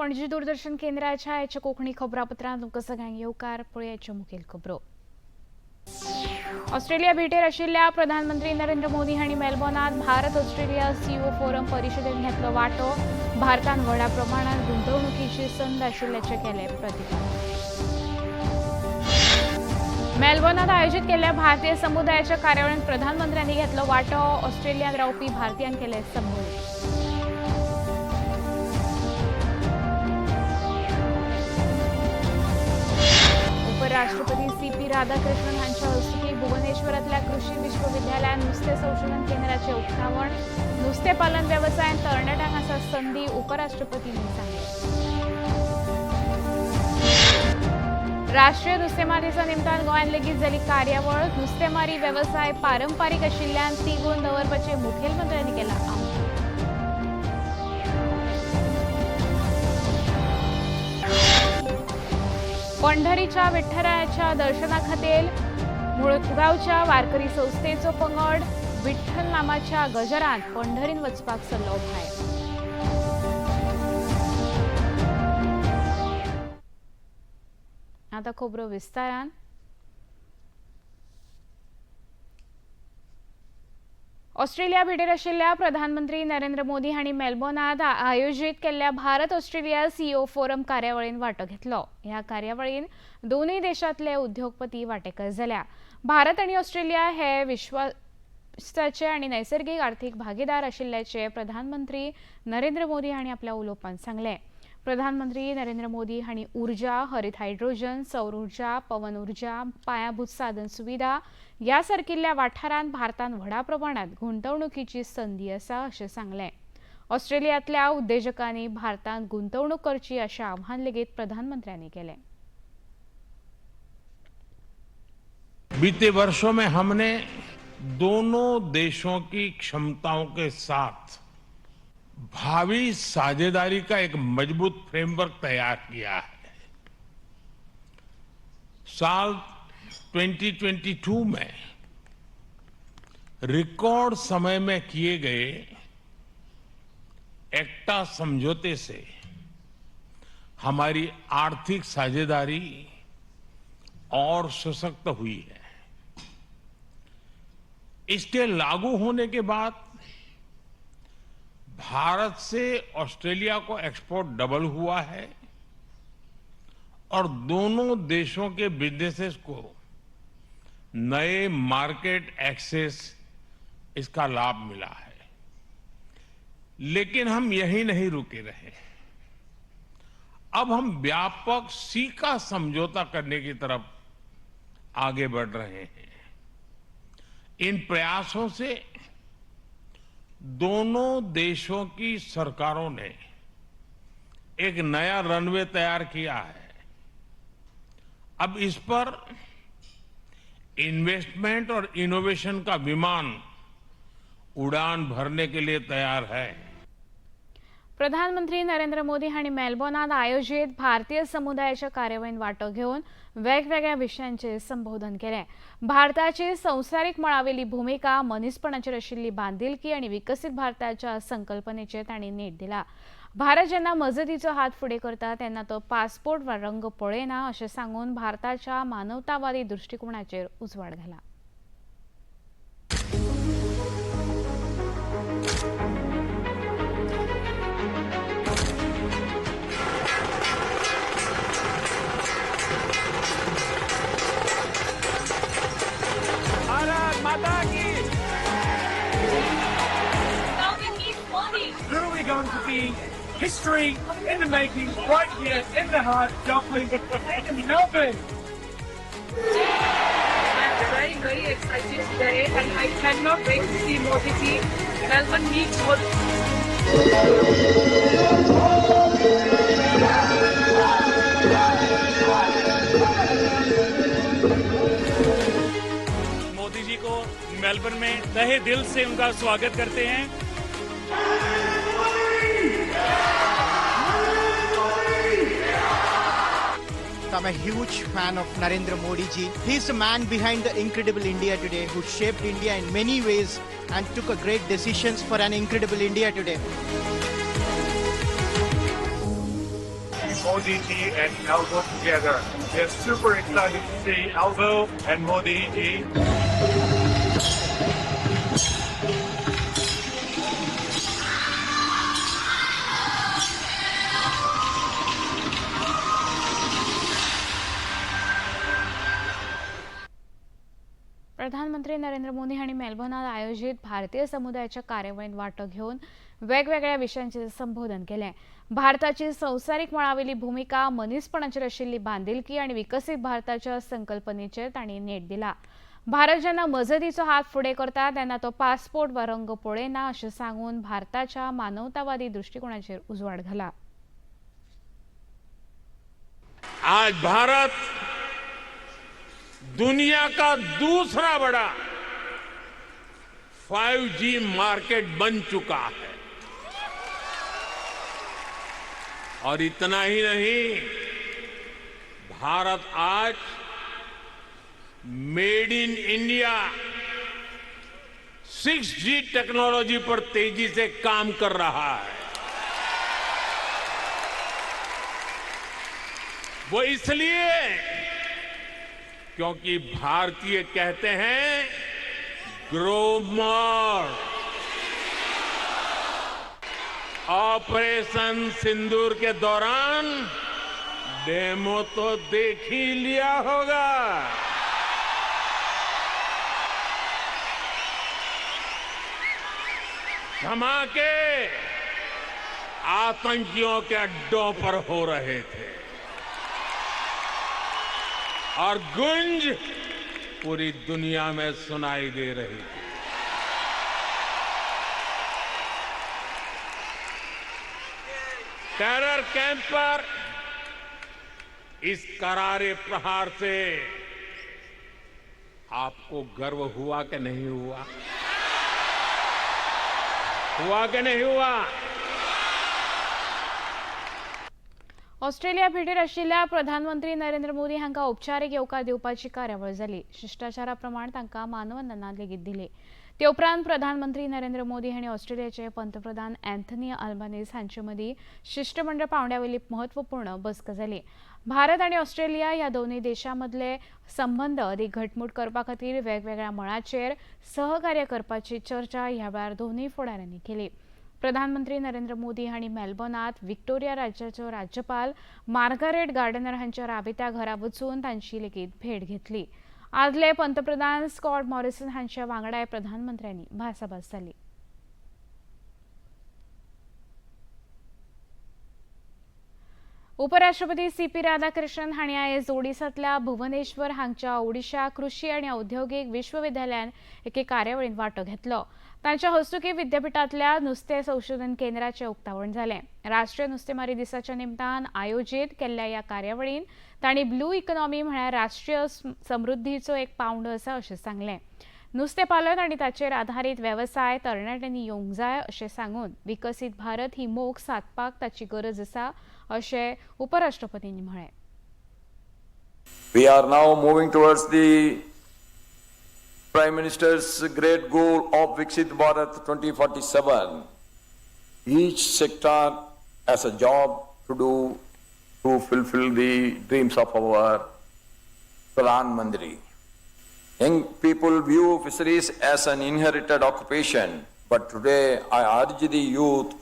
पणजी दूरदर्शन केंद्राच्या आयच्या कोंकणी खबरापत्रांत तुमकां सगळ्यांक येवकार. पळयाच्यो मुखेल खबरो. ऑस्ट्रेलिया भेटेर आशिल्ल्या प्रधानमंत्री नरेंद्र मोदी हांणी मेलबॉर्नांत भारत ऑस्ट्रेलिया सीईओ फोरम परिशदेंत घेतलो वांटो. भारतान व्हडा प्रमाणात गुंतवणुकीची संद आशिल्ल्याचें केलें प्रतिपादन. मेलबॉर्नांत आयोजीत केल्ल्या भारतीय समुदायाच्या कार्यावळींत प्रधानमंत्र्यांनी घेतलो वांटो. ऑस्ट्रेलियांत रावपी भारतीयांक केले संबोधन. उपराष्ट्रपती सीपी राधाकृष्णन हांच्या हस्तुकी भुवनेश्वरांतल्या कृषी विश्वविद्यालयात नुस्तें संशोधन केंद्राचे उक्तावण. नुस्तें पालन वेवसायांत तरणाट्यांक आसा संदी, उपराष्ट्रपतींनी सांगलें. राष्ट्रीय नुस्तेमार दिसा निमतान गोंयांत लेगीत जाली कार्यावळ. नुस्तेमारी वेवसाय पारंपारीक आशिल्ल्यान तिगोवन दवरपाचें मुखेलमंत्र्यांनी केलां आवाहन. पंढरीच्या विठ्ठरायाच्या दर्शना खातीर मुळगांवच्या वारकरी संस्थेचो पंगड विठ्ठल नामाच्या गजरात पंढरीन वचपाक सरलो भायर. आता खबरो विस्तारान. ऑस्ट्रेलिया भेटेर आशिल्ल्या प्रधानमंत्री नरेंद्र मोदी हांणी मेलबॉर्नांत आयोजीत केल्ल्या भारत ऑस्ट्रेलिया सीईओ फोरम कार्यावळींत वांटो घेतलो. ह्या कार्यावळींत दोनूय देशांतले उद्योगपती वांटेकार जाल्या. भारत आनी ऑस्ट्रेलिया हे विश्वासाचे आनी नैसर्गीक आर्थीक भागीदार आशिल्ल्याचे प्रधानमंत्री नरेंद्र मोदी हांणी आपल्या उलोवपांत सांगलें. प्रधानमंत्री नरेंद्र मोदी हांणी ऊर्जा, हरीत हायड्रोजन, सौर ऊर्जा, पवन ऊर्जा, पायाभूत साधन सुविधा ह्या सारकिल्ल्या वाठारांत भारतान व्हडा प्रमाणात गुंतवणुकीची संदी आसा अशें सांगलें. ऑस्ट्रेलियांतल्या उद्देजकांनी भारतांत गुंतवणूक करची अशें आव्हान लेगीत प्रधानमंत्र्यांनी केलें. बीते वर्षों में हमने दोनों देशों की क्षमताओं के साथ भावी साझेदारी का एक मजबूत फ्रेमवर्क तैयार किया है. साल 2022 में रिकॉर्ड समय में किए गए एक्टा समझौते से हमारी आर्थिक साझेदारी और सशक्त हुई है. इसके लागू होने के बाद भारत से ऑस्ट्रेलिया को एक्सपोर्ट डबल हुआ है और दोनों देशों के बिजनेसेस को नए मार्केट एक्सेस इसका लाभ मिला है. लेकिन हम यही नहीं रुके रहे. अब हम व्यापक सीका समझौता करने की तरफ आगे बढ़ रहे हैं. इन प्रयासों से दोनों देशों की सरकारों ने एक नया रनवे तैयार किया है. अब इस पर इन्वेस्टमेंट और इनोवेशन का विमान उड़ान भरने के लिए तैयार है. प्रधानमंत्री नरेंद्र मोदी हांणी मेलबॉर्नांत आयोजीत भारतीय समुदायाच्या कार्यावळींत वांटो घेवन वेगवेगळ्या विशयांचेर संबोधन केलें. भारताची संवसारीक मळावेली भुमिका, मनीसपणाचेर आशिल्ली बांदिलकी आनी विकसीत भारताच्या संकल्पनेचेर तांणी नेट दिला. भारत जेन्ना मजतीचो हात फुडें करता तेन्ना तो पासपोर्ट वा रंग पळयना अशें सांगून भारताच्या मानवतावादी दृश्टिकोणाचेर उजवाड घाला. Going to be history in the making right here in the heart of Dublin in Melbourne. I'm very, very excited today and I cannot wait to see Modi ji. Melbourne meets Modi. Modi ji co Melbourne में तहे दिल से उनका स्वागत करते हैं. I'm a huge fan of Narendra Modi ji. He's the man behind the incredible India today, who shaped India in many ways and took a great decisions for an incredible India today. Modi ji and Albo together. We are super excited to see Albo and Modi ji. प्रधानमंत्री नरेंद्र मोदी हांणी मेलबर्नात आयोजीत भारतीय समुदायाच्या कार्यावळींत वांटो घेवन वेगवेगळ्या विशयांचेर संबोधन केलें. भारताची संवसारीक मळावेली भुमिका, मनीसपणाचेर आशिल्ली बांदिलकी आनी विकसीत भारताच्या संकल्पनेचेर तांणी नेट दिला. भारत जेन्ना मजतीचो हात फुडें करता तेन्ना तो पासपोर्ट वा रंग पळयना अशें सांगून भारताच्या मानवतावादी दृश्टिकोणाचेर उजवाड घाला. आज भारत दुनिया का दूसरा बड़ा 5G market बन चुका है। और इतना ही नहीं, भारत आज made in India 6G technology पर तेजी से काम कर रहा है। वो इसलिए क्योंकि भारतीय कहते हैं ग्रो मोर। ऑपरेशन सिंदूर के दौरान डेमो तो देख ही लिया होगा। धमाके आतंकियों के अड्डों पर हो रहे थे और गुंज पूरी दुनिया में सुनाई दे रही थी। टेरर कैंप पर इस करारे प्रहार से आपको गर्व हुआ कि नहीं हुआ? हुआ कि नहीं हुआ? ऑस्ट्रेलिया भेटीर आशिल्ल्या प्रधानमंत्री नरेंद्र मोदी हांकां औपचारीक येवकार दिवपाची कार्यावळ जाली. शिश्टाचारा प्रमाण तांकां मानवंदना लेगीत दिली. ते उपरांत प्रधानमंत्री नरेंद्र मोदी हांणी ऑस्ट्रेलियाचे पंतप्रधान अँथनी अल्बानीज हांचे मदीं शिश्टमंडळ पांवड्यावेली म्हत्वपूर्ण बसका जाली. भारत आनी ऑस्ट्रेलिया ह्या दोनूय देशां मदले संबंद अदीक घटमूट करपा खातीर वेगवेगळ्या मळाचेर सहकार्य करपाची चर्चा ह्या वेळार दोनूय फुडाऱ्यांनी केली. प्रधानमंत्री नरेंद्र मोदी हांणी मेलबर्नात विक्टोरिया राज्याचो राज्यपाल मार्गारेट गार्डनर हांच्या राबित्या घरा वचून तांची लेगीत भेट घेतली. आदले पंतप्रधान स्कॉट मॉरिसन हांच्या वांगडाय प्रधानमंत्र्यांनी भासाभास जाली. उपराष्ट्रपती सी.पी. राधाकृष्णन हांणी आयज ओडिसांतल्या भुवनेश्वर हांगच्या ओडिशा कृषी आनी औद्योगीक विश्वविद्यालयान एके कार्यावळींत वांटो घेतलो. तांच्या हस्तुकीं विद्यापिठांतल्या नुस्तें संशोधन केंद्राचें उक्तावण जालें. राष्ट्रीय नुस्तेमारी दिसाच्या निमतान आयोजीत केल्ल्या ह्या कार्यावळींत तांणी ब्लू इकॉनॉमी म्हळ्यार राष्ट्रीय समृद्धीचो एक पांवडो आसा अशें सांगलें. नुस्तें पालन आनी ताचेर आधारीत वेवसाय तरणाट्यांनी येवंक जाय अशें सांगून विकसीत भारत ही मोख सादपाक ताची गरज आसा अशें उपराष्ट्रपतींनी म्हळें. We are now moving towards the Prime Minister's great goal of Viksit Bharat 2047. Each sector has a job to do to fulfill the dreams of our Pradhan Mantri. Young people view fisheries as an inherited occupation, but today I urge the youth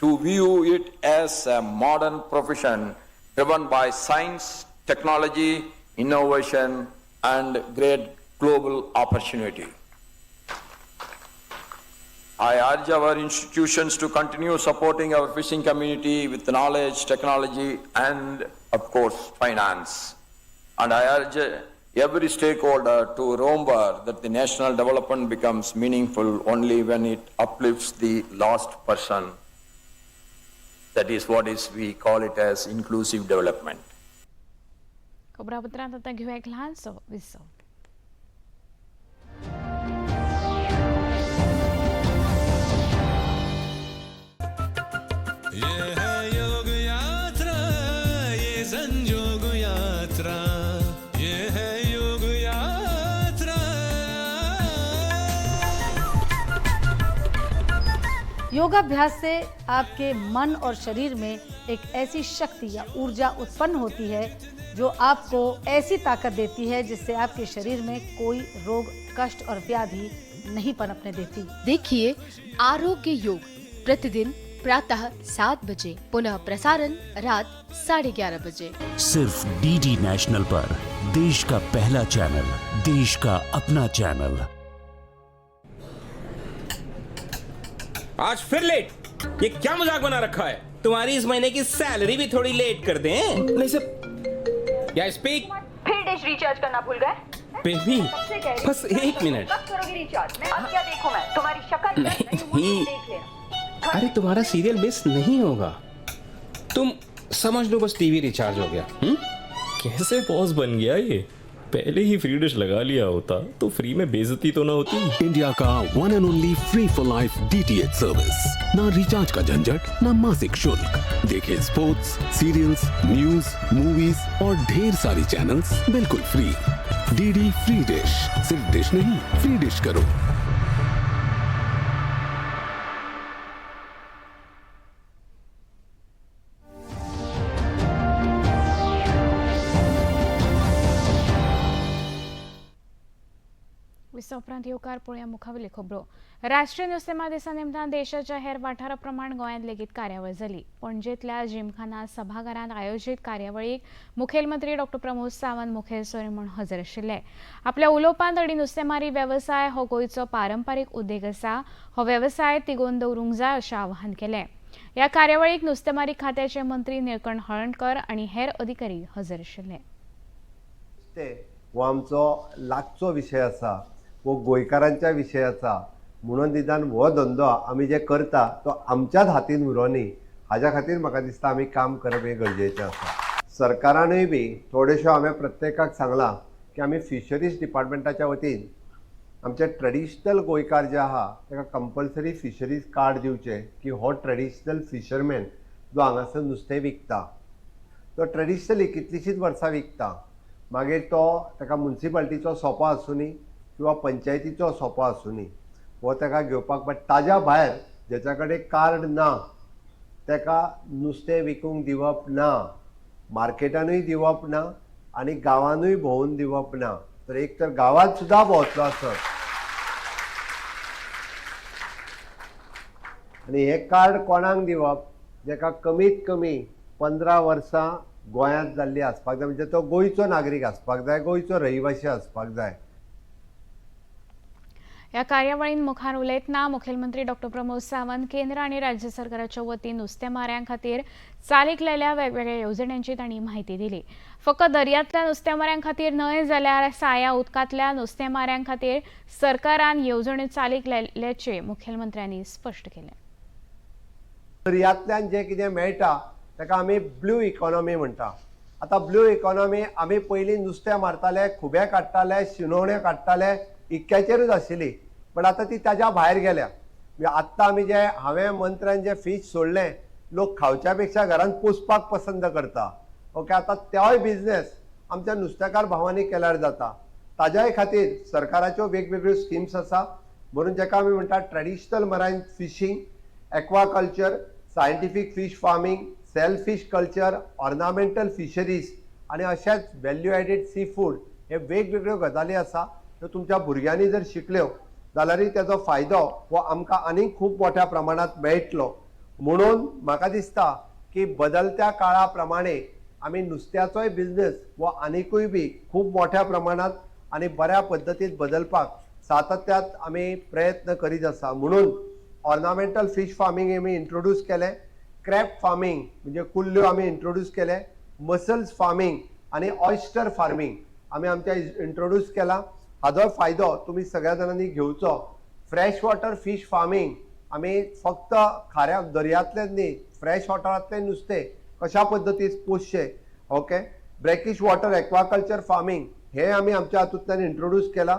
to view it as a modern profession driven by science, technology, innovation, and great global opportunity. I urge our institutions to continue supporting our fishing community with knowledge, technology, and of course, finance. And I urge every stakeholder to remember that the national development becomes meaningful only when it uplifts the last person. That is what is we call it as inclusive development. खबरापत्रांत आतां घेवया एक ल्हानसो विसव. ये है योग यात्रा, ये संजोग यात्रा, ये है योग यात्रा. योगाभ्यास से आपके मन और शरीर में एक ऐसी शक्ति या ऊर्जा उत्पन्न होती है जो आपको ऐसी ताकत देती है जिससे आपके शरीर में कोई रोग, कष्ट और व्याधि नहीं पनपने देती। देखिए आरोग्य योग प्रतिदिन प्रातः 7 बजे, पुनः प्रसारण रात 11:30 बजे। सिर्फ डीडी नेशनल पर, देश का पहला चैनल, देश का अपना चैनल। आज फिर लेट? ये क्या मजाक बना रखा है? तुम्हारी इस महीने की सैलरी भी थोड़ी लेट कर दें? नहीं सर, या स्पीक। फिर डिश रिचार्ज करना भूल गए? बेबी, बस एक मिनट। कब करोगी रिचार्ज? मैं अब क्या देखूं? मैं तुम्हारी शक्ल नहीं। देख लेना। अरे, तुम्हारा सीरियल मिस नहीं होगा, तुम समझ लो बस टीवी रिचार्ज हो गया। हम्म? कैसे बॉस बन गया ये? पहले ही फ्री डिश लगा लिया होता तो फ्री में बेइज्जती तो ना होती। इंडिया का one and only free for life DTH service. ना रिचार्ज का झंझट, ना मासिक शुल्क। देखें स्पोर्ट्स, सीरियल्स, न्यूज, मूवीज और ढेर सारी चैनल्स बिल्कुल फ्री। डीडी फ्री डिश, सिर्फ डिश नहीं, फ्री डिश करो। विसा उपरांत येवकार. पळोवया मुखावेली खबरो. राष्ट्रीय नुस्तेमार दिसा निमतान देशाच्या हेर वाठारा प्रमाण गोंयांत लेगीत कार्यावळ जाली. पणजेंतल्या जिमखाना सभाघरांत आयोजीत कार्यावळीक मुखेलमंत्री डॉ प्रमोद सावंत मुखेल सोयरे म्हूण हजर आशिल्ले. आपल्या उलोवपांत तांणी नुस्तेमारी वेवसाय हो गोंयचो पारंपारीक उद्देग आसा, हो वेवसाय तिगोवन दवरूंक जाय अशें आवाहन केलें. ह्या कार्यावळीक नुस्तेमारी खात्याचे मंत्री निळकंठ हळर्णकर आनी हेर अधिकारी हजर आशिल्ले. हो आमचो लागचो विशय आसा, हो गोंयकारांच्या विशय आसा, म्हणून निदान हो धंदो आमी जे करता तो आमच्याच हातीन उरो न्ही, हाज्या खातीर म्हाका दिसता आमी काम करप हें गरजेचें आसा. सरकारानूय बी थोड्योश्यो हांवें प्रत्येकाक सांगलां की आमी फिशरीज डिपार्टमेंटाच्या वतीन आमचे ट्रेडिशनल गोंयकार जे आहा ताका कंपल्सरी फिशरीज कार्ड दिवचें, की हो ट्रेडिशनल फिशरमॅन जो हांगासर नुस्तें विकता तो ट्रेडिशनली कितलींशींच वर्सां विकता, मागीर तो ताका मुन्सिपाल्टीचो सोपो आसुनी किंवा पंचायतीचो सोपो आसुनी, हो ताका घेवपाक. बट ताज्या भायर जेच्या कडेन कार्ड ना ताका नुस्तें विकूंक दिवप ना, मार्केटानूय दिवप ना आनी गांवानूय भोंवून दिवप ना. तर एक तर गांवांत सुद्दां भोंवतलो आसत आनी हें कार्ड कोणाक दिवप, जेका कमीत कमी 15 वर्सां गोंयांत जाल्ली आसपाक जाय, म्हणजे तो गोंयचो नागरीक आसपाक जाय, गोंयचो रहिवासी आसपाक जाय. ह्या कार्यावळीन मुखार उलयतना मुखेलमंत्री डॉ प्रमोद सावंत केंद्र आनी राज्य सरकाराच्या वतीन नुस्तेमाऱ्यां खातीर चालीक लायल्या वेगवेगळ्या येवजण्यांची तांणी म्हायती दिली. फकत दर्यांतल्या नुस्तेमाऱ्यां खातीर न्हय जाल्यार साया उदकांतल्या नुस्तेमाऱ्यां खातीर सरकारान येवजण्यो चालीक लायिल्ल्याचें मुखेलमंत्र्यांनी स्पश्ट केलें. दर्यांतल्यान जें कितें मेळटा ताका आमी ब्लू इकॉनॉमी म्हणटा. आतां ब्लू इकॉनॉमी आमी पयलीं नुस्तें मारताले, खुबे काडटाले, शिनोण्यो काडटाले, इतक्याचेरूच आशिल्ली, पण आतां ती ताज्या भायर गेल्या. म्हणजे आत्तां आमी जे हांवें मंत्र्यान जे फीश सोडलें, लोक खावच्या पेक्षा घरान पोसपाक पसंत करता. ओके, आतां तोय बिजनेस आमच्या नुस्तेकार भावांनी केल्यार जाता. ताज्याय खातीर सरकाराच्यो वेगवेगळ्यो स्किम्स आसा, म्हणून जाका आमी म्हणटा traditional marine fishing, aquaculture, scientific fish farming, shell fish culture, ornamental fisheries आनी अशेंच व्हॅल्यू एडेड सी फूड, हे वेगवेगळ्यो गजाली आसा त्यो तुमच्या भुरग्यांनी जर शिकल्यो जाल्यारय तेजो फायदो हो आमकां आनीक खूब मोठ्या प्रमाणांत मेळटलो. म्हणून म्हाका दिसता की बदलत्या काळा प्रमाणे आमी नुस्त्याचोय बिजनेस हो आनिकूय बी खूब मोठ्या प्रमाणांत आनी बऱ्या पद्दतीन बदलपाक सातत्यात आमी प्रयत्न करीत आसा. म्हणून ऑर्नामेंटल फीश फार्मींग आमी इंट्रोड्यूस केलें, क्रॅब फार्मींग म्हणजे कुल्ल्यो आमी इंट्रोड्यूस केले, मसल्स फार्मींग आनी ऑयस्टर फार्मींग आमी आमच्या इंट्रोड्यूस केला. हाजो फायदो तुमी सगळ्या जाणांनी घेवचो. फ्रेश वॉटर फीश फार्मींग आमी फक्त खाऱ्या दर्यांतलें न्ही, फ्रेश वॉटरांतलें नुस्तें कशा पद्दतीन पोसचें, okay, brackish water aquaculture farming हें आमी आमच्या हातूंतल्यान इंट्रोड्यूस केलां.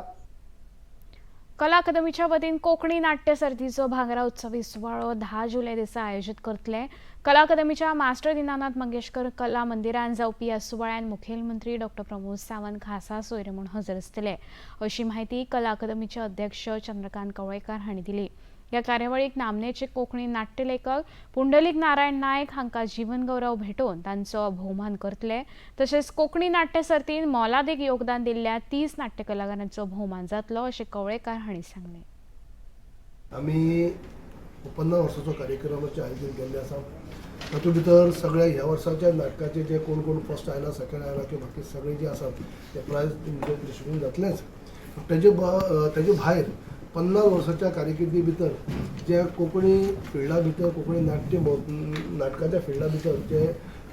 कला अकादमीच्या वतीन कोंकणी नाट्य सर्तीचो भांगरा उत्सवी सुवाळो 10 जुलय दिसा आयोजीत करतले. कला अकादमीच्या मास्टर दीनानाथ मंगेशकर कला मंदिरान जावपी ह्या सुवाळ्यान मुखेलमंत्री डॉ प्रमोद सावंत खासा सोयरे म्हूण हजर आसतले, अशी म्हायती कला अकादमीचे अध्यक्ष चंद्रकांत कवळेकार हांणी दिली. ह्या कार्यावळीक नामनेचे कोंकणी नाट्यलेखक पुंडलीक नारायण नायक हांकां जीवनगौरव भेटोवन तांचो भोवमान करतले. तशेंच कोंकणी नाट्य सर्तीन मोलादीक योगदान दिल्ल्या 30 नाट्य कलाकारांचो भोवमान जातलो अशें कवळेकार हांणी सांगलें. आमी 50 वर्साचो कार्यक्रमाचें आयोजन केल्लें आसा. तातूंत भितर सगळे ह्या वर्साच्या नाटकाचे जे कोण कोण फर्स्ट आयला, सेकंड आयला किंवा बाकी सगळे जे आसात ते प्रायज डिस्ट्रिब्यूट जातलेंच. तेजे भायर 50 वर्साच्या कारकिर्दी भितर जे कोंकणी फिल्डा भितर, कोंकणी नाट्य नाटकाच्या फिल्डा भितर जे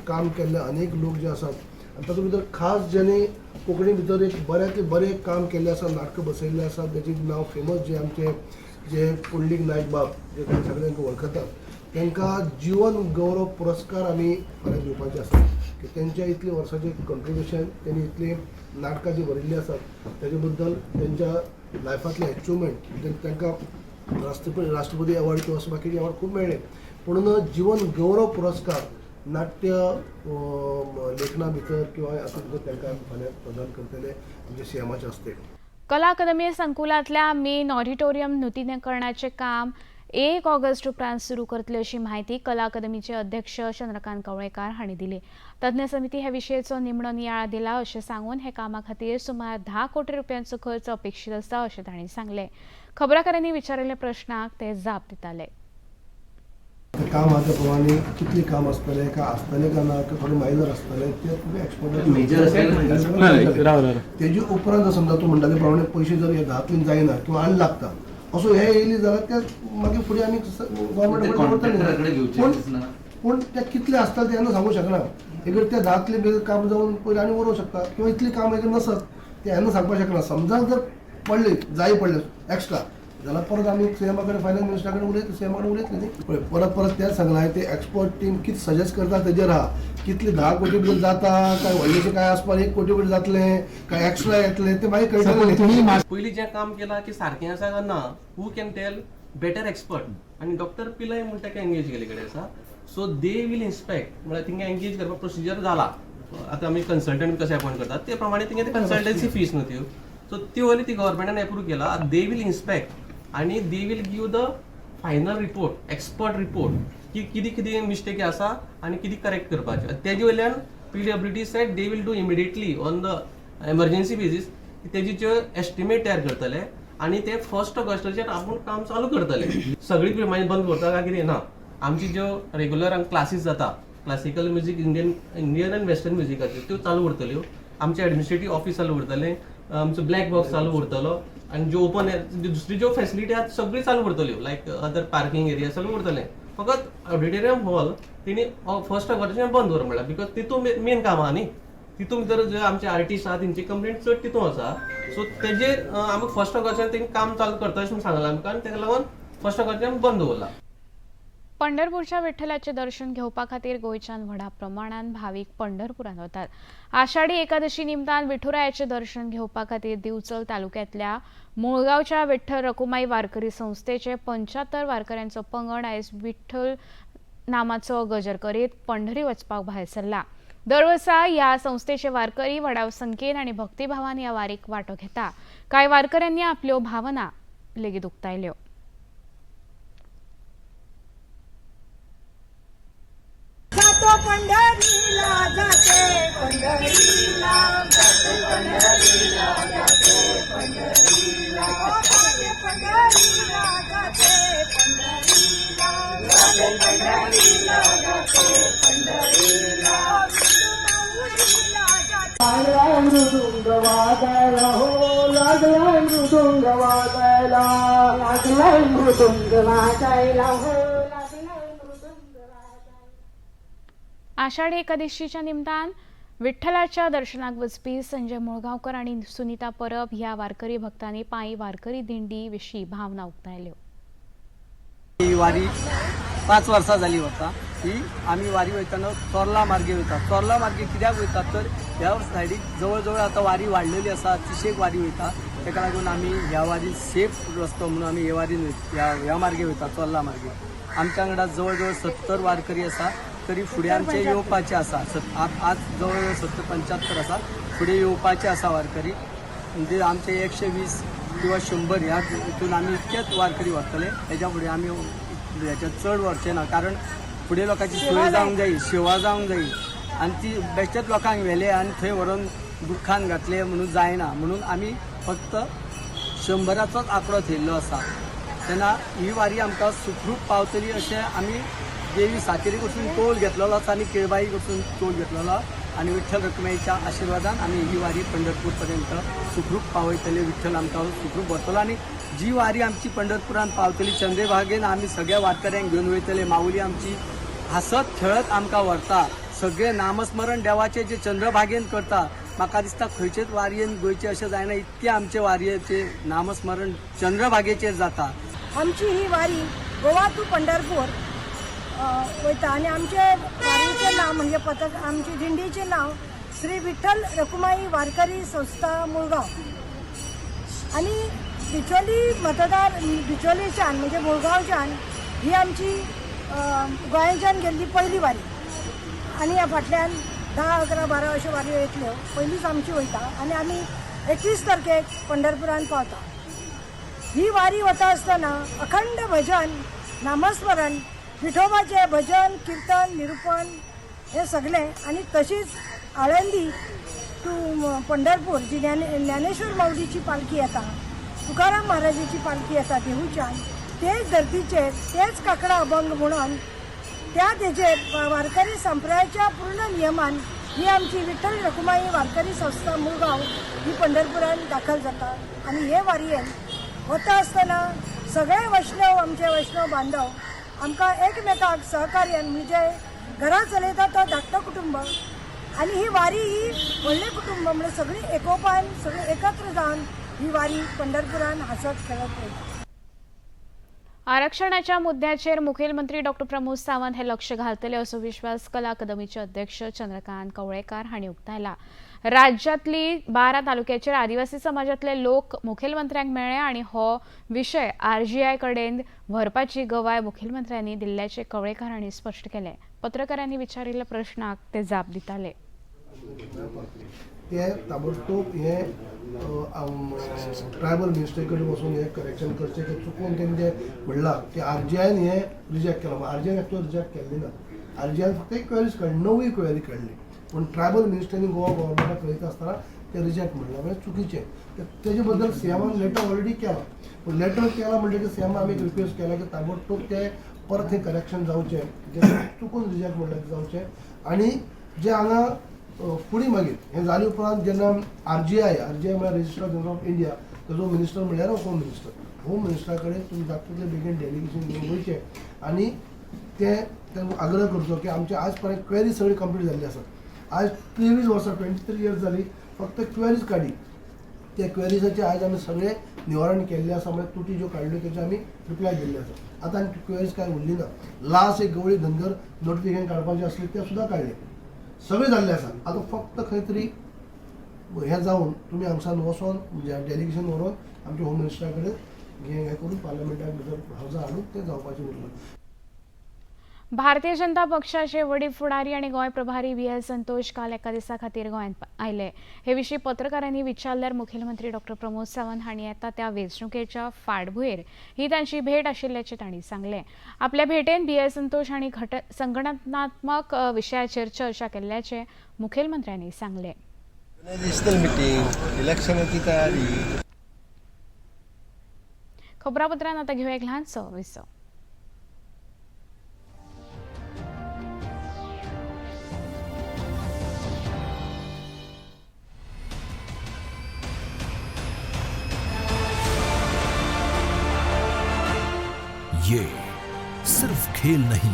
काम केल्ले अनेक लोक जे आसात आनी तातूंत भितर खास ज्यांनी कोंकणी भितर एक बऱ्यांतलें बरें काम केल्लें आसा, नाटकां बसयल्लीं आसात, तेजें नांव फेमस जे आमचे जे पुंडलीक नायक बाब जे सगळ्यांक वळखतात तांकां जीवन गौरव पुरस्कार आमी फाल्यां दिवपाचे आसात की तेंच्या इतले वर्साचें कंट्रिब्युशन, तेणी इतलीं नाटकां जी बरयल्लीं आसात तेजे बद्दल तेंच्या लायफांतलें एचिवमेंट, तांकां राष्ट्रपती अवॉर्ड किंवा अशें बाकीचे अवॉर्ड खूब मेळ्ळे, पूण जीवन गौरव पुरस्कार नाट्य लेखना भितर किंवा हातूंत भितर तांकां आमी फाल्यां प्रदान करतले आमच्या सीएमाच्या हस्ते. कला अकादमी संकुलांतल्या मेन ऑडिटोरियम नुतनीकरणाचें काम 1 ऑगस्ट उपरांत सुरू करतले अशी म्हायती कला अकादमीचे अध्यक्ष चंद्रकांत कवळेकार हांणी दिली. तज्ञ समिती हे विशयेचो निमणो नियाळ दिला अशें सांगून हे कामा खातीर सुमार 10 कोटी रुपयांचो खर्च अपेक्षीत आसा अशें तांणी सांगलें. खबराकारांनी विचारिल्ल्या प्रश्नाक ते जाप दिताले. काम आहा त्या प्रमाणे कितलें काम आसतलें, काय आसतलें काय ना, थोडें मायनर आसतलें ते तुमी एक्सपर्ट. तेजे उपरांत समजा तूं म्हणटा ते प्रमाणे पयशे जर ह्या 10 जायना किंवा आनी लागता असो हे येयली जाल्यार ते मागीर फुडें आमी गव्हर्मेंट पूण ते कितले आसतले ते तेन्ना सांगूंक शकना. एक त्या 10 काम जावन पयलीं आनी उरोवंक शकता किंवा इतलें काम एक नसत ते तेन्ना सांगपाक शकना. समजा जर पडले जाय पडले एक्स्ट्रा जाल्यार परत आमी सीएमा कडेन, फायनान्स मिनिस्टरा कडेन उलयतले, सीएमा कडेन उलयतले न्ही. पळय परत परत तेंच सांगलां हांवें, ते एक्सपर्ट टीम कितें सजेस्ट करता तेजेर आहा. कितले 10 कोटी भितर जाता काय व्हडलेशें काय आसपाक 1 कोटी भितर जातलें काय एक्स्ट्रा येतलें तें मागीर कळटलें. पयलीं जें काम केलां की सारकें आसा काय ना, who can tell better expert. आनी डॉक्टर पिलय म्हूण ताका एंगेज केल्ले कडेन आसा. सो they will inspect, म्हळ्यार थिंगा एंगेज करपाक प्रोसिजर जाला. आतां आमी कन्सल्टंट कशें अपॉयंट करतात ते प्रमाणे थिंगा ते कन्सल्टन्सी फीस न्हू त्यो, सो त्यो ती गव्हर्मेंटान एप्रूव केला. They will inspect आनी they will give the final report, expert report की कितें कितें मिस्टेक आसा आनी कितें करेक्ट करपाचें. तेजे वयल्यान PWD said they will do immediately on the emergency basis तेजी ज्यो एस्टिमेट तयार करतले आनी ते 1 ऑगस्टाचेर आपूण काम चालू करतले. सगळी मागीर बंद करता काय कितें ना. आमची ज्यो रेगुलर क्लासीस जाता क्लासिकल म्युजीक इंडियन आनी वेस्टर्न म्युजिकाच्यो त्यो चालू उरतल्यो. आमचें एडमिनिस्ट्रेटीव ऑफिस चालू उरतलें, आमचो ब्लॅक बॉक्स चालू उरतलो आनी ज्यो ओपन दुसरी ज्यो फॅसिलिटी आहात सगळी चालू उरतल्यो, लायक अदर पार्किंग एरिया सगळें उरतलें. फकत ऑडिटोरियम हॉल तेणी 1 ऑगस्टाच्यान बंद दवर म्हणल्यार because तितून मेन काम आहा न्ही. तितून भितर जे आमचे आर्टिस्ट आहा तेंची कंप्लेंट चड तितून आसा. सो तेजेर आमकां 1 ऑगस्टाच्यान तेणी काम चालू करता अशें सांगलां आमकां आनी तेका लागून 1 ऑगस्टाच्यान बंद दवरला. पंढरपूरच्या विठ्ठलाचे दर्शन घेवपा खातीर गोंयच्यान व्हडा प्रमाणान भावीक पंढरपुरांत वतात. आषाढी एकादशी निमतान विठुरायाचे दर्शन घेवपा खातीर दिवचल तालुक्यांतल्या मुळगांवच्या विठ्ठल रकुमाई वारकरी संस्थेचे 75 वारकऱ्यांचो पंगड आयज विठ्ठल नामाचो गजर करीत पंढरी वचपाक भायर सरला. दरवर्सा ह्या संस्थेचे वारकरी व्हडा संख्येन आनी भक्तिभावान ह्या वारीक वांटो घेता. कांय वारकऱ्यांनी आपल्यो भावना लेगीत उक्तायल्यो. जातो पंढरीला जाते पंढरीला जाते पंढरीला जाते पंढरीला जाते पंढरीला जाते पंढरीला जाते पंढरीला जाते पंढरीला लागला मृदुंग वाजायला हो लागला मृदुंग वाजायला लागला मृदुंग वाजायला हो. आषाढी एकादशीच्या निमतान विठ्ठलाच्या दर्शनाक वचपी संजय मुळगांवकर आनी सुनीता परब ह्या वारकरी भक्तांनी पायी वारकरी दिंडी विशीं भावना उक्तायल्यो. ही वारी 5 वर्सां जाली वता. ही आमी वारी वयतना चोर्ला मार्गे वयता. चोर्ला मार्गे कित्याक वयता तर ह्या सायडीक जवळ जवळ आतां वारी वाडलेली आसा, 30 वारी वयता. ताका लागून आमी ह्या वारीन सेफ रस्तो म्हणून आमी हे वारीन ह्या मार्गे वयता, चोर्ला मार्गे. आमच्या वांगडा जवळ जवळ 70 वारकरी आसा. तरी फुडें आमचे येवपाचे आसा, आज जवळ जवळ 70-75 आसा, फुडें येवपाचे आसा वारकरी. म्हणजे आमचे 120 किंवा 100 ह्या हितून आमी इतकेच वारकरी व्हरतले. हेज्या फुडें आमी हेच्या चड व्हरचे ना, कारण फुडें लोकांची सोय जावंक जाय, सेवा जावंक जाय आनी ती बेश्टेच लोकांक व्हेले आनी थंय व्हरोन दुख्खान घातले म्हणून जायना. म्हणून आमी फक्त 100चोच आंकडो थेयल्लो आसा. तेन्ना ही वारी आमकां सुखरूप पावतली अशें आमी देवी सातेरी कडसून तोल घेतलेलो आसा आनी केळबाई कडसून तोल घेतलेलो आनी विठ्ठल रखुमाईच्या आशिर्वादान आमी ही वारी पंढरपूर पर्यंत सुखरूप पावयतले. विठ्ठल आमकां सुखरूप व्हरतलो आनी जी वारी आमची पंढरपुरान पावतली चंद्रभागेन आमी सगळ्या वारकऱ्यांक घेवन वयतले. माऊली आमची हांसत खेळत आमकां व्हरता, सगळे नामस्मरण देवाचे जे चंद्रभागेन करता. म्हाका दिसता खंयचेच वारयेन गोंयचे अशें जायना इतके आमचे वारयेचे नामस्मरण चंद्रभागेचेर जाता. आमची ही वारी गोवा टू पंढरपूर वयता आनी आमचे वारीचें नांव म्हणजे पथक आमची दिंडीचें नांव श्री विठ्ठल रखुमाई वारकरी संस्था मुळगांव. आनी बिचोली मतदार बिचोलीच्यान म्हणजे मुळगांवच्यान ही आमची गोंयच्यान गेल्ली पयली वारी आनी ह्या फाटल्यान 10, 11, 12 अश्यो वारयो येतल्यो. पयलीच आमची वयता आनी आमी 21 तारखेक पंढरपुरान पावता. ही वारी वता आसतना अखंड भजन, नामस्मरण, विठोबाचें भजन, किर्तन, निरुपण हें सगळें आनी तशीच आळंदी टू पंढरपूर जी ज्ञानेश्वर माऊलीची पालखी येता, तुकाराम महाराजाची पालखी येता देहूच्यान, तेच धर्तीचेर तेच काकडा अभंग म्हणून त्या तेजेर वारकरी संप्रदायाच्या पूर्ण नियमान ही आमची विठ्ठल रखुमाई वारकरी संस्था मुळगांव ही पंढरपुरान दाखल जाता. आनी हे वारयेन वता आसतना सगळे वैष्णव, आमचे वैष्णव बांधव आमकां एकमेकाक सहकार्यान म्हणजे घरां चलयता तो धाकटो कुटुंब आनी ही वारी ही व्हडलें कुटुंब म्हणजे सगळीं एकोपान सगळीं एकत्र जावन ही वारी पंढरपुरान हांसत खेळत वयता. आरक्षणाच्या मुद्द्याचेर मुखेलमंत्री डॉ प्रमोद सावंत हे लक्ष घालतले असो विश्वास कला अकादमीचे अध्यक्ष चंद्रकांत कवळेकार हांणी उक्तायला. राज्यांतली 12 तालुक्याचेर आदिवासी समाजातले लोक मुखेलमंत्र्यांक मेळ्ळे आनी हो विशय आरजीआय कडेन व्हरपाची गवाय मुखेलमंत्र्यांनी दिल्ल्याचे कवळेकार हांणी स्पश्ट केलें. पत्रकारांनी विचारिल्ल्या प्रश्नाक ते जाप दिताले. ते ताबडतोब हे ट्रायबल मिनिस्ट्री कडेन वचून हे करेक्शन करचें की चुकून तेणी जें म्हणलां की आरजीआयन हें रिजेक्ट केलां. आरजीआयन एक्चुअल रिजेक्ट केल्ली ना, आरजीआयन फक्त एक क्वेरीज काडली, 9 क्वेरी काडली, पूण ट्रायबल मिनिस्ट्रीनी गोवा गव्हर्मेंटाक कळयता आसतना ते रिजेक्ट म्हणलां म्हणजे चुकीचें. तेजे बद्दल सीएमान लेटर ऑलरेडी केलां, पूण लेटर केलां म्हणटकीर सीएमान आमी एक रिक्वेस्ट केला की ताबडतोब ते परत हें करेक्शन जावचें, जें चुकून रिजेक्ट म्हणलां तें जावचें. आनी जे हांगा फुडें मागीर हें जाले उपरांत जेन्ना आरजीआय म्हळ्यार रजिस्ट्रार जनरल ऑफ इंडिया, ताजो मिनिस्टर म्हणल्यार होम मिनिस्टर, होम मिनिस्टरा कडेन तुमी जाता तितले बेगीन डेलिगेशन घेवन वयचें आनी ते तांकां आग्रह करचो की आमचे आज पर्यंत क्वेरीज सगळी कंप्लीट जाल्ली आसात. आज 23 वर्सां 23 इयर्स जाली फक्त क्वेरीज काडली, त्या क्वेरीजाचे आयज आमी सगळें निवारण केल्लें आसा, म्हळ्यार तुटी ज्यो काडल्यो तेचे आमी रिप्लाय दिल्ले आसा. आतां आनी क्वेरीज कांय उरली ना. लास्ट एक गवळी धनगर नोटिफिकेशन काडपाचें आसलें तें सुद्दां काडलें, सगळें जाल्लें आसा. आतां फक्त खंय तरी हें जावन तुमी हांगसान वचोन म्हणजे डेलिगेशन व्हरोन आमच्या होम मिनिस्टरा कडेन हें करून पार्लमेंटाक भितर हावजा हाडून तें जावपाचें उरलां. भारतीय जनता पक्षाचे वडील फुडारी आनी गोंय प्रभारी व्ही एल संतोष काल एका दिसा खातीर गोंयांत आयले. हे विशीं पत्रकारांनी विचारल्यार मुखेलमंत्री डॉ प्रमोद सावंत हांणी येता त्या वेंचणुकेच्या फाटभुंयेर ही तांची भेट आशिल्ल्याचें तांणी सांगलें. आपल्या भेटेन व्ही एल संतोष हांणी संघटनात्मक विशयाचेर चर्चा केल्ल्याचें मुखेलमंत्र्यांनी सांगलें. इलेक्शनाची तयारी. खबरापत्रांत आतां घेवया एक ल्हानसो विसव. ये सिर्फ खेल नहीं,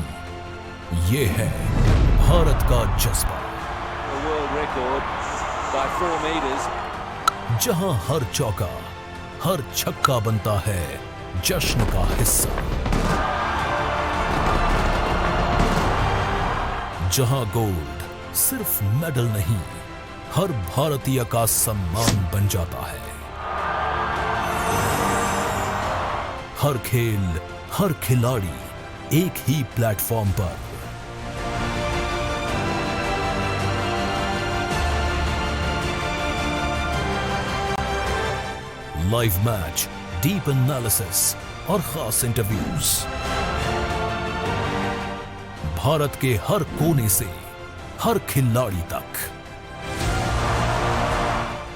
ये है भारत का जज्बा। World record by 4 meters. जहां हर चौका, हर छक्का बनता है जश्न का हिस्सा, जहां गोल्ड सिर्फ मेडल नहीं, हर भारतीय का सम्मान बन जाता है। हर खेल, हर खिलाड़ी एक ही प्लेटफॉर्म पर। लाइव मैच, डीप एनालिसिस और खास इंटरव्यूज। भारत के हर कोने से हर खिलाड़ी तक,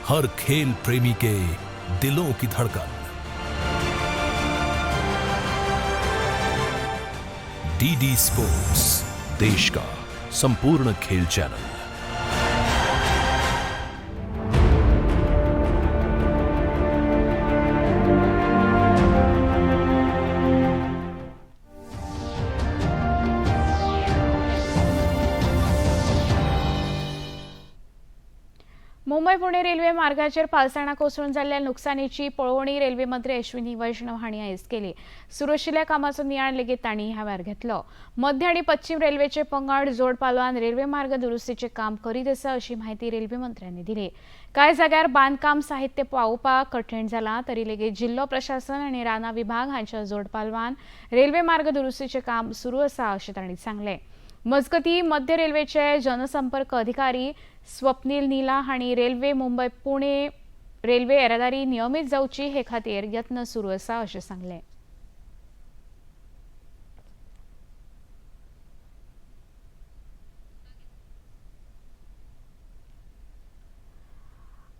हर खेल प्रेमी के दिलों की धड़कन। डीडी स्पोर्ट्स, देश का संपूर्ण खेल चैनल। मुंबय पुणे रेल्वे मार्गाचेर पालसणां कोसळून जाल्ल्या लुकसाणीची पळोवणी रेल्वे मंत्री अश्विनी वैष्णव हांणी आयज केली. सुरू आशिल्ल्या कामाचो नियाळ लेगीत तांणी ह्या वेळार घेतलो. मध्य आनी पश्चिम रेल्वेचे पंगड जोड पालवान रेल्वे मार्ग दुरुस्तीचें काम करीत आसा अशी म्हायती रेल्वे मंत्र्यांनी दिली. कांय जाग्यार बांदकाम साहित्य पावोवपाक कठीण जालां तरी लेगीत जिल्लो प्रशासन आनी रानां विभाग हांच्या जोड पालवान रेल्वे मार्ग दुरुस्तीचें काम सुरू आसा अशें तांणी सांगलें. मजगती मध्य रेल्वेचे जनसंपर्क अधिकारी स्वप्नील नीला हांणी रेल्वे मुंबय पुणे रेल्वे येरादारी नियमीत जावची हे खातीर यत्न सुरू आसा अशें सांगलें.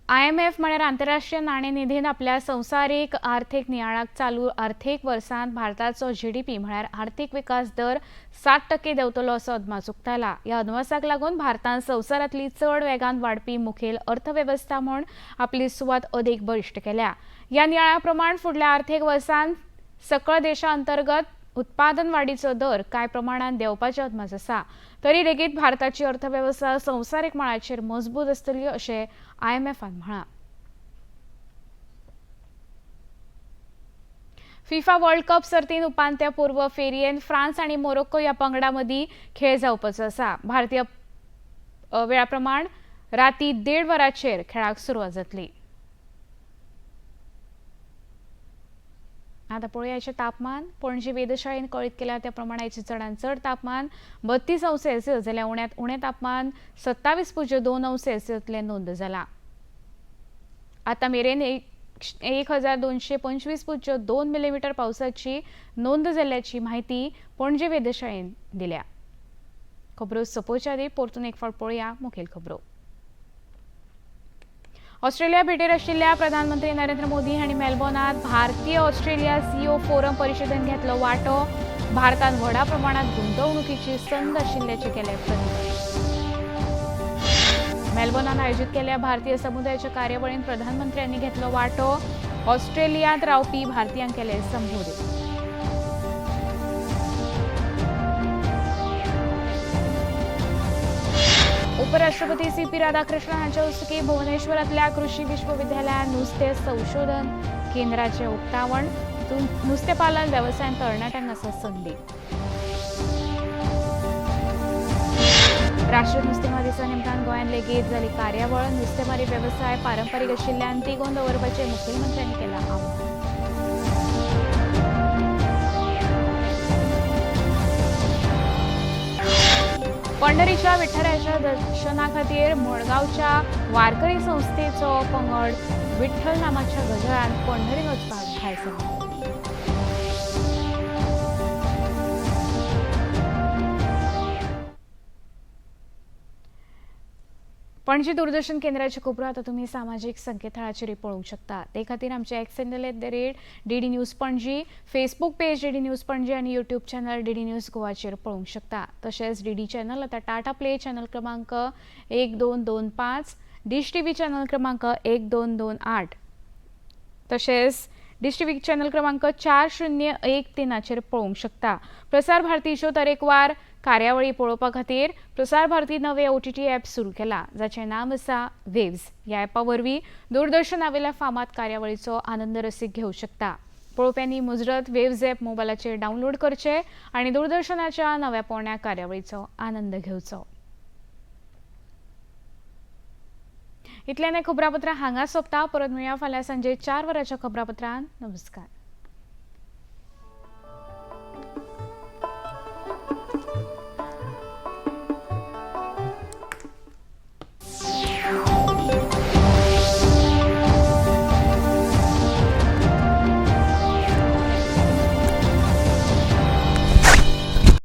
आयएमएफ म्हळ्यार आंतरराष्ट्रीय नाणेनिधीन आपल्या संवसारीक आर्थीक नियाळाक चालू आर्थीक वर्सांत भारताचो जीडीपी म्हळ्यार आर्थीक विकास दर 7% देंवतलो असो अदमास उक्तायला. ह्या अदमासाक लागून भारतान संवसारांतली चड वेगान वाडपी मुखेल अर्थवेवस्था म्हूण आपली सुवात अदीक बळिश्ट केल्या. ह्या नियाळा प्रमाण फुडल्या आर्थीक वर्सांत सकळ देशा अंतर्गत उत्पादन वाडीचो दर कांय प्रमाणान देंवपाचो अदमास आसा. तरी लेगीत भारताची अर्थवेवस्था संवसारीक मळाचेर मजबूत आसतली अशें आयएमएफान म्हळां. फिफा वर्ल्ड कप सर्तीन उपांत्यपूर्व फेरयेन फ्रांस आनी मोरोक्को ह्या पंगडा मदीं खेळ जावपाचो आसा. भारतीय वेळा प्रमाण राती 1:30 वरांचेर खेळाक सुरवात जातली. आता पळोवया तापमान. पणजी वेधशाळेन कळीत केल्या त्या प्रमाणाचे चडांत चड तापमान 32 अंश सेल्सियस जाल्यार उण्यांत उणें तापमान 27.2 अंश सेल्सियसलें नोंद जाला. आतां मेरेन 1225.2 मिलीमीटर पावसाची नोंद जाल्ल्याची म्हायती पणजी वेधशाळेन दिल्या. खबरो सोंपोवच्या आदीं परतून एक फावट पळोवया मुखेल खबरो. ऑस्ट्रेलिया भेटेर आशिल्ल्या प्रधानमंत्री नरेंद्र मोदी हांणी मेलबॉर्नांत भारतीय ऑस्ट्रेलिया सीईओ फोरम परिशदेन घेतलो वांटो. भारतान व्हडा प्रमाणात गुंतवणुकीची संद आशिल्ल्याचें केलें प्रतिपादन. मेलबॉर्नांत आयोजीत केल्ल्या भारतीय समुदायाच्या कार्यावळींत प्रधानमंत्र्यांनी घेतलो वांटो. ऑस्ट्रेलियांत रावपी भारतीयांक केलें संबोधन. उपराष्ट्रपती सीपी राधाकृष्णन हांच्या हस्तुकीं भुवनेश्वरांतल्या कृषी विश्वविद्यालयात नुस्तें संशोधन केंद्राचें उक्तावण. नुस्तें पालन वेवसायांत तरणाट्यांक आसा संदी. राष्ट्रीय नुस्तेमारी दिसा निमतान गोंयांत लेगीत जाली कार्यावळ. नुस्तेमारी वेवसाय पारंपारीक आशिल्ल्यान तिगोवन दवरपाचें मुखेलमंत्र्यांनी केलां आवाहन. पंढरीच्या विठ्ठलाच्या दर्शना खातीर मडगांवच्या वारकरी संस्थेचो पंगड विठ्ठल नामाच्या गजरान पंढरी वचपाक भायर सरलो. पणजी दूरदर्शन केंद्राच्यो खबरो आतां तुमी सामाजीक संकेतथळाचेर पळोवंक शकता. ते खातीर आमचे X handle @DD News Panaji, Facebook page DD News Panaji आनी यूट्यूब चॅनल डीडी न्यूज गोवाचेर पळोवंक शकता. तशेंच डीडी चॅनल आतां टाटा प्ले चॅनल क्रमांक 1225, डिश टीव्ही चॅनल क्रमांक 1228, तशेंच डिश टीव्ही चॅनल क्रमांक 4013 पळोवंक शकता. प्रसार भारतीच्यो तरेकवार कार्यावळी पळोवपा खातीर प्रसार भारती नवे ओटीटी ॲप सुरू केला जाचें नांव आसा वेव्स. ह्या ॲपा वरवीं दूरदर्शनावेल्या फामाद कार्यावळीचो आनंद रसीक घेवंक शकता. पळोवप्यांनी मुजरत वेव्स ॲप मोबायलाचेर डावनलोड करचें आनी दूरदर्शनाच्या नव्या पोरण्या कार्यावळीचो आनंद घेवचो. इतल्यान हें खबरापत्र हांगा सोंपता. परत मेळया फाल्यां सांजे 4 वरांच्या खबरापत्रान. नमस्कार.